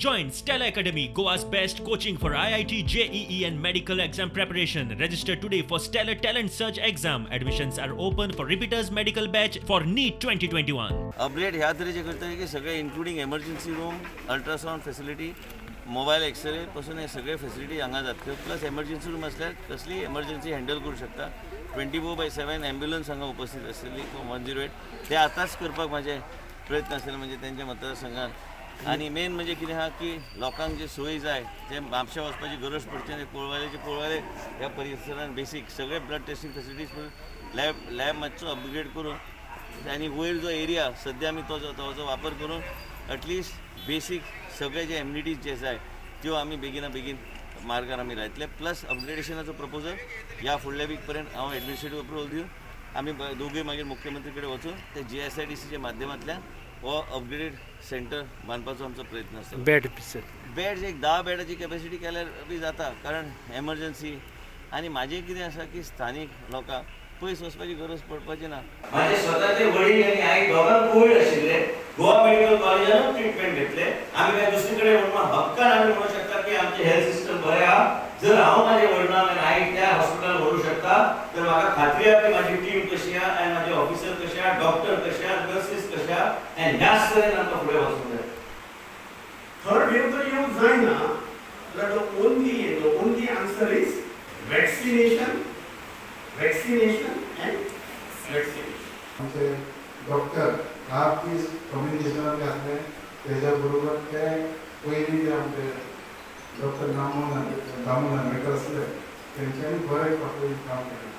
Join Stella Academy, Goa's best coaching for IIT, JEE and medical exam preparation. Register today for Stellar Talent Search exam. Admissions are open for repeaters medical batch for NEET 2021. Upgrade ह्या तरेचे करतले की सगळे, including emergency room, ultrasound facility, mobile X-ray पासून हे सगळे facility हांगा जातल्यो. प्लस एमर्जन्सी रूम आसल्यार कसलीय एमर्जन्सी हँडल करूं शकता. 24/7 ॲम्ब्युलन्स हांगा उपस्थित आसतली, 108. ते आतांच करपाक म्हाजे प्रयत्न आसतले, म्हणजे तेंच्या मतदारसंघात. आनी मेन म्हणजे कितें आहा की लोकांक जे सोय जाय, जे म्हापशा वचपाची गरज पडची न्ही. कोळवालेचे, कोळवाले ह्या परिसरान बेसीक सगळे blood testing facilities, lab lab मातसो अपग्रेड करून आनी वयर जो एरिया सद्या आमी तो जो वापर करून एटलिस्ट बेसीक सगळे जे एम्युनिटीज जे जाय त्यो आमी बेगिना बेगीन मार्गार आमी लायतले. प्लस अपग्रेडेशनाचो प्रपोजल ह्या फुडल्या वीक पर्यंत हांव एडमिनिस्ट्रेटीव अप्रुवल दिवन आमी दोगूय मागीर मुख्यमंत्री कडेन वचून ते जीएसआयडीसीच्या माध्यमांतल्यान हो अपग्रेडेड सेंटर बांदपाचो आमचो प्रयत्न आसता. Bed sir? बेड्स, एक 10 बेडाची कॅपॅसिटी केल्यार बी जाता, कारण एमर्जन्सी. आनी म्हाजें कितें आसा की स्थानीक लोकांक पयस वचपाची गरज पडपाची ना. माझे स्वताचे वडील आनी आई दोगांक कोवीड आशिल्ले. गोवा मेडिकल कॉलेजानूच ट्रिटमेंट घेतले. आमी काय दुसरी कडेन म्हणून हक्कान आमी म्हणू शकता की आमचे हेल्थ सिस्टम बरें आहा. जर हांव माझ्या वडिलांक आनी आईक त्या हॉस्पिटलान व्हरूंक शकता, तर म्हाका खात्री आहा की माझी टीम कशी आहा आनी माझे ऑफिसर कशे आहा, डॉक्टर कशे आहा, नर्सीस कशे आहा आनी ह्याच तरेन आमकां फुडें वचूंक जाय. थर्ड वेव जर येवंक जायना जाल्यार the only answer is vaccination, vaccination and vaccination. आमचे डॉक्टर रात दीस कम्युनिकेशनान आसले. तेज्या बरोबर ते पयलीं जे आमचे डॉक्टर दामू नार्वेकर आसले, तेंच्यांनी बरें काम केलें.